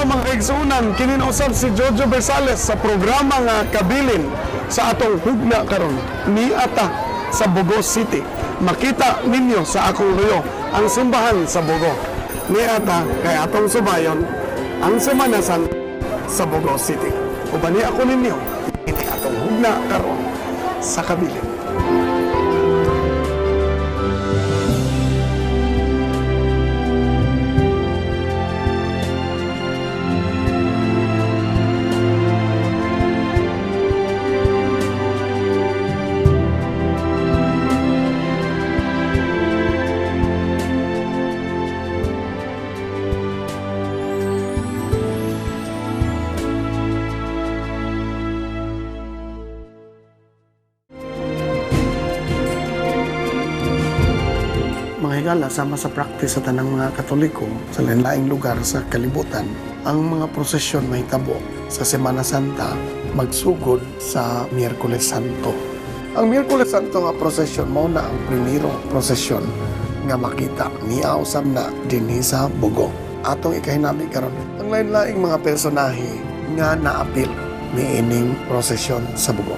Mga kaigsuonan, kini na usab si Jojo Bersales sa programa nga Kabilin sa atong hugna karon nia ta sa Bogo City. Makita ninyo sa akong luyo ang simbahan sa Bogo. Nia ta kay atong subayon ang Semana Santa sa Bogo City. Ubani ako ninyo ini atong hugna karon sa Kabilin. Mga higala, sama sa practice sa tanang mga Katoliko sa lain-laing lugar sa kalibutan, ang mga prosesyon mahitabo sa Semana Santa magsugod sa Miyerkules Santo. Ang Miyerkules Santo nga prosesyon mao na ang primero prosesyon nga makita niya usab na dinhi sa Bogo. Atong ikahinabi karon ang lain-laing mga personahe nga naapil niining prosesyon sa Bogo.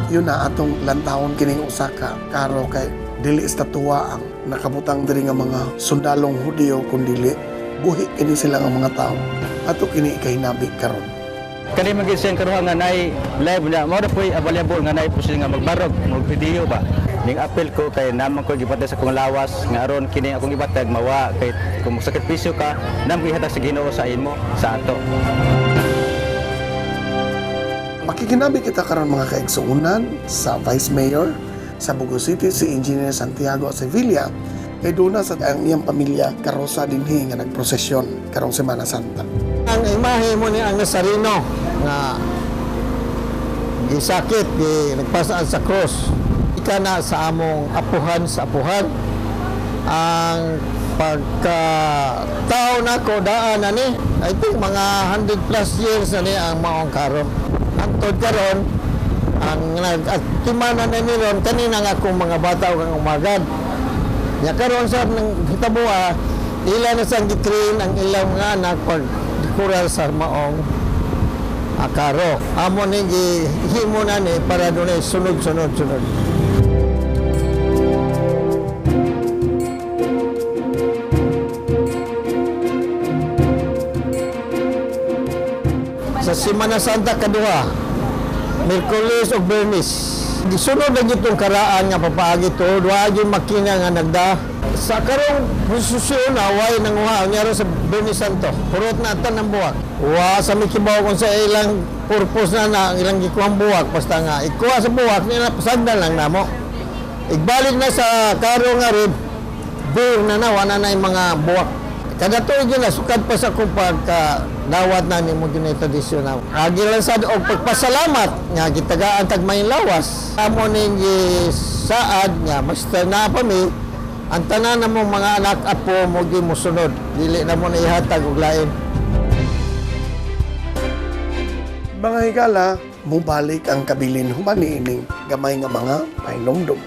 Yun na atong lantawon kining usa ka karo kay dili estatwa ang nakabutang diri nga mga sundalong Hudiyo, kun dili buhi kini sila nga mga tao. Ato kini ikahinabi karon. Kani man gyud siyang karuha nga nay live na mao ra po'y available nga nay po siya nga magbarog mag video ba. Ning apel ko kay naman ko gipatay sa akong lawas nga aron kini akong gibatag mawa kay kung sakripisyo ka namo gihatag sa Ginoo sa imo sa ato. Makikinabi kita karon, mga kaigsuonan, sa Vice Mayor sa Bogo City, si Engineer Santiago Sevilla, kay duna sa ang iyang pamilya karosa dinhi nga nagprosesyon karong Semana Santa. Ang imahe mo ni ang Nazareno nga gisakit, gi nagpasaan sa cross. Ika na sa among apuhan sa apuhan. Ang pagka tao nako daan na ni, I think mga 100 plus years na ni ang maong karon. Antod karon ang nag-atimanan na ni ron kanina nga akong mga bata ug ang umagad. Nya karon sa nang hitaboa, ila na sang gitrain ang ilang mga anak pag dekurar sa maong akaro. Amo ni gihimo na ni para dunay sunod sunod sunod. Sa Semana Santa kaduha, Miyerkules o Biyernes. Gisunod na gitong karaan nga papaagi to, wa gyud makina nga nagda. Sa karong posisyon na way nanguha niya sa Biyernes Santo. Purot na atan ng buwak. Wa sa mikibaw kung sa ilang purpose na na ang ilang gikuhang buwak, basta nga ikuha sa buwak nila pasagdan lang namo. Igbalik na sa karo nga rib, beer na na, wala na yung mga buwak. Kada tuig yun na, sukad pa sa kung pagka dawat na ni mo ginay tradisyon na. Agi lang sad og pagpasalamat nga gitagaan tag may lawas. Amo ning gisaad nga master na pa mi ang tanan na mong mga anak apo mo gi mosunod. Dili na mo na ihatag og lain. Mga higala, mubalik ang Kabilin human niining gamay nga mga pahinumdum.